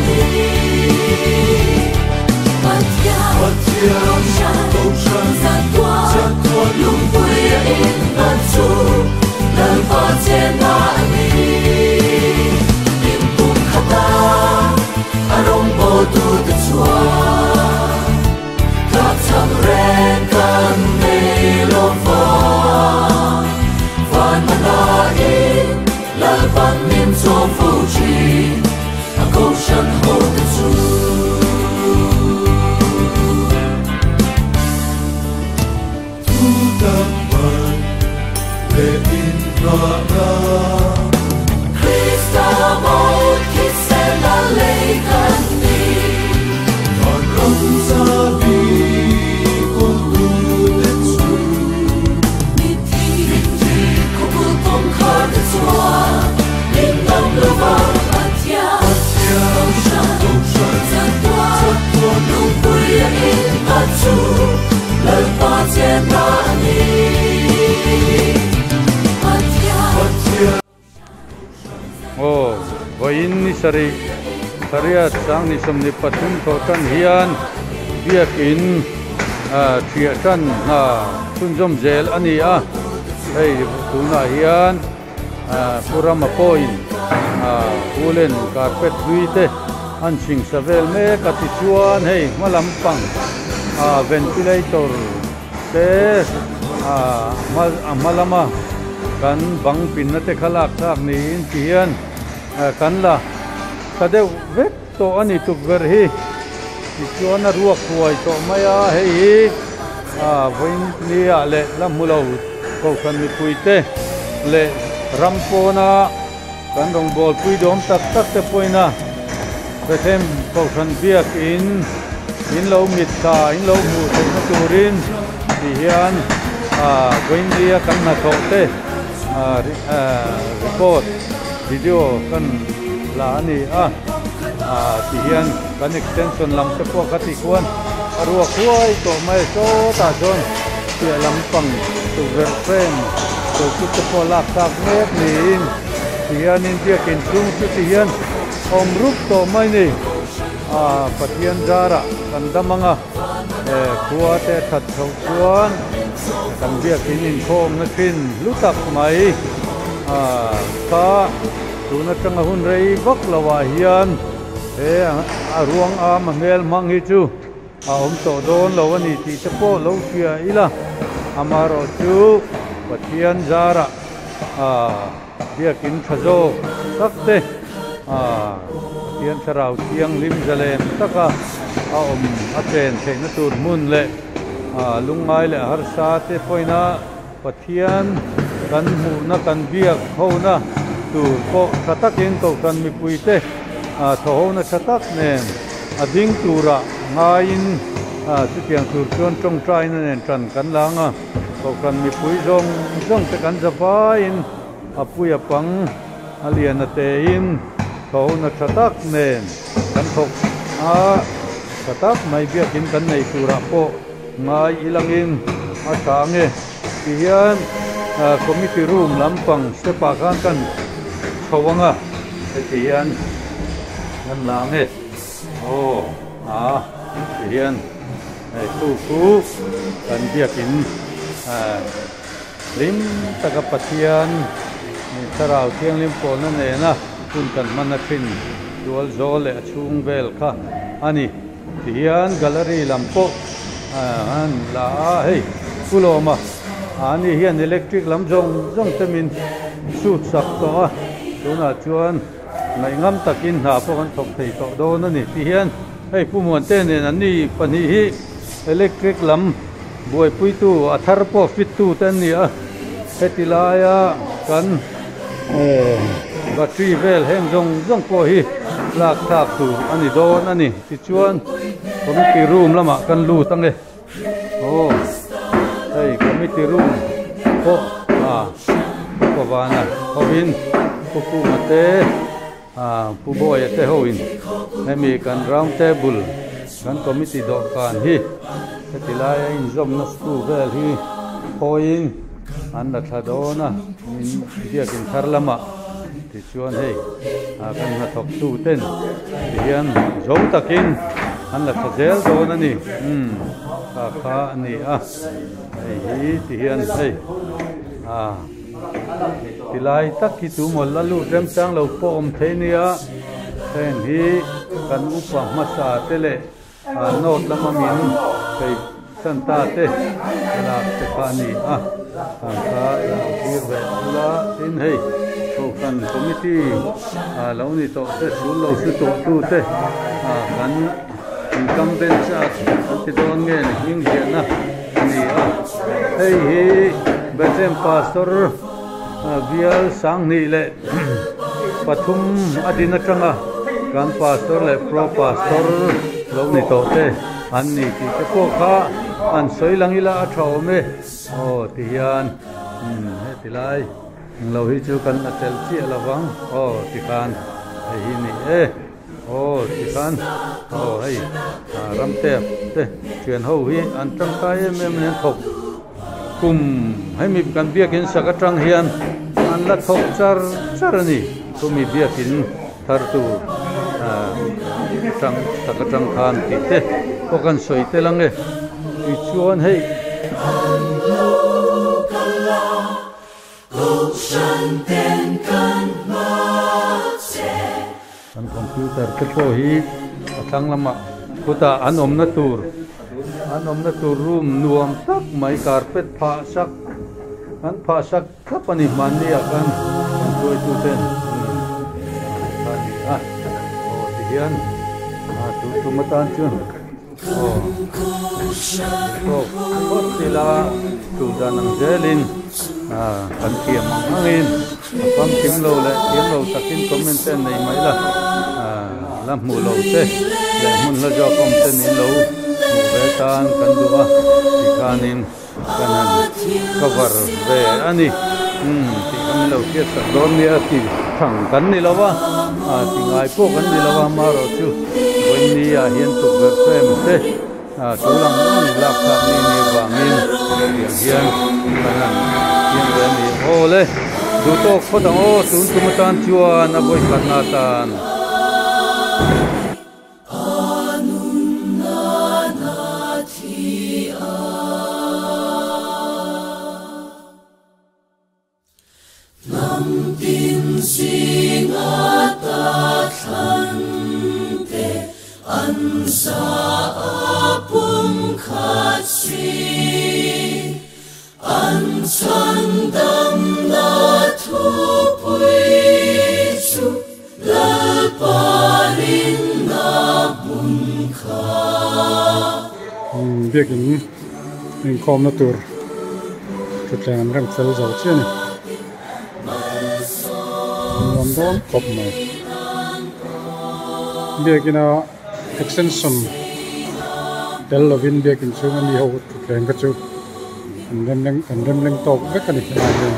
ni. Pathian Kohhran Chatuan Lungpui a innghat chu Lalpa chenna a ni. Inpum khata a rawngbawltute chuan tlakchham reng kan nei lo va. Van hmanain Lalpan min chawm fo thin a Kohhran hote chu. Thu tak man leh inngahna. Krista mawi thisen a lei kan ni. Van ram zabi kawltute chu. Mitthi khawpul kawngkhar te chuan min ngam lo va. Pathian Kohhran Chatuan Lungpui a innghat chu Lalpa chenna a ni. Pathian. Aw, vawiin ni sarih pariat sang ni 23 thawh tan hian biakin thiah tan hna chhunzawm zel a ni a, hei tunah hian Pu Rama pawhin woolen carpet hlui te an chhingsa vel mek a tichuan hei hma lampang ventilator te a hma lama kan bang pinna te kha lak thlak niin ti hian kan la tha deuh vek tawh a ni tukverh hi tichuan a ruak huai tawh mai a hei hi vawiin nia leh la hmu lo kohhran mipui te leh ram pawna kan rawngbâwl pui dawm tak tak te pawhin a Bethlehem kohhran biakin in lo mitthla in lo hmuh theihna turin ti hian vawiin nia kan hnathawh te record video kan la a ni a ti hian kan extension lam te pawh kha tih khuan a ruak huai tawh mai a sawtah chuan piah lampang tukverh frame chawlhkut te pawh lak thlak mek niin ti hianin biakin chhung chu ti hian a awm rup tawh mai a ni Pathian zarah kan dam ang a khua te a that chhoh chuan kan biakin inkhawmna thin hlu tak mai kha tun atanga hun rei vak lo ah hian he a ruang am a hmel hmang hi chu a awm tawh dawn lo a ni tih te pawh lo hria ila amaherawh chu Pathian zarah Biakin tha zawk tak te Pathian thlarau thianghlim zalen taka a awm a chen theihna tur hmun leh lungngai leh harsa te pawhina Pathian kan hmuhna kan biak hona tur pawh tha takin Kohhran mipuite thawhona tha tak nen a ding tura ngaiin chutiang tur chuan tawngtaina nen tan kan la ang a. Kohhran mipui zawng zawng te kan za vaiin a puia pang a lian a tein thawhna tha tak nen kan thawk a, tha tak mai biakin kan nei turah pawh ngai ilangin a tha ange ti hian committee room lampang step ah khan kan chho ang a, heti hian kan la ange aw a ti hian. Hei chu chu kan biakin hlim taka Pathian thlarau thianghlim pawlna nena hun kan hman a thin tual zawl leh a chhung vel kha a ni. Tihian gallery lam pawh an la a, hei Pu Lawma ani hian electric lam zawng zawng te min sut sak tawh a, tunah chuan ngaihngam takin hna pawh kan thawk thei tawh dawn a ni. Tihian. Hei Pu Muante nen an ni pahnih hi electric lam buaipuitu a thar pawh fit tu te an ni a, heti laia kan battery vel heng zawng zawng pawh hi lak thlak tur a ni dawn a ni. Tichuan committee room lamah kan lut ang e. Aw hei committee room pawh a Pavana hovin Pu Kunga te. Pu Bawia te ho in hemi kan round table kan committee dawhkan hi heti laia inzawmna school vel hi khawiin an la thla dawn a min biakin thar lamah. Tichuan hei ah kan hnathawk tu ten ti hian zo takin an la tha zel dawn a ni umm kha kha a ni a hei hi ti hian hei ah tilai tak hi tu maw la lut remchang lo pawh awm thei nia heng hi kan upa hmasa te leh ah note lama min thei Santa te lak te kha a ni a, an kha i lo thlir ve bula tin hei Kohhran committee ah lo ni tawh te sul lo hru tawh tu te ah kan incumbent charge an ti dawn nge ni hming ziahna a ni a, hei hi Bethlehem Pastor bial sanghnih leh pathum a din atanga kan Pastor leh Pro Pastor lo ni tawh te. An ni tih te pawh kha an sawi lang ila a tha awm e. Aw ti hian umm heti lai englo hi chu kan la tel chiah lo vang aw ti khan hei hi ni e aw ti khan aw hei ram tep te thian ho hi an tangkai em em a ni an thawk kum hemi kan biakin sak atang hian an la thawk char char a ni chumi biakin thar tur atang sak atang khan tih te pawh kan sawi tel ang e tichuan hei. Kan computer te pawh hi a thlang lamah khutah an awmna tur an awmna tur room nuam tak mai carpet phah sak an phah sak thlap a ni hmanni ah khan kan hruaitu ten kha a ni a aw ti hian a tun tum atan chuan aw tawk phawt ila tur dan ang zelin kan thiam ang angin a famkim lo leh thiam lo takin comment te an nei mai la la hmuh lo te leh hmun hla zawk awm te nin lo hmuh ve tan kan duh a tikhanin kan han cover ve a ni umm tih kha min lo hriat sak dawn nia ti thang kan ni lo a ah ti ngai pawh kan ni lo a amaherawh chu vawiin ah hian tukverh frame te ah tul ang ang lak thlak ni ni avangin tiang hian kan han siam ve a ni aw le duh tawk phawt ang aw tun tum atan chuan a vawikhatna atan. Biakin inkhawmna tur thutthleng an rem fel zo chiah a ni. Nuam dawn khawp mai. Biakina extension tel lovin biakin chhunga mi ho thutthleng kha chu an rem leng an rem leng tawk vek a ni helai hian.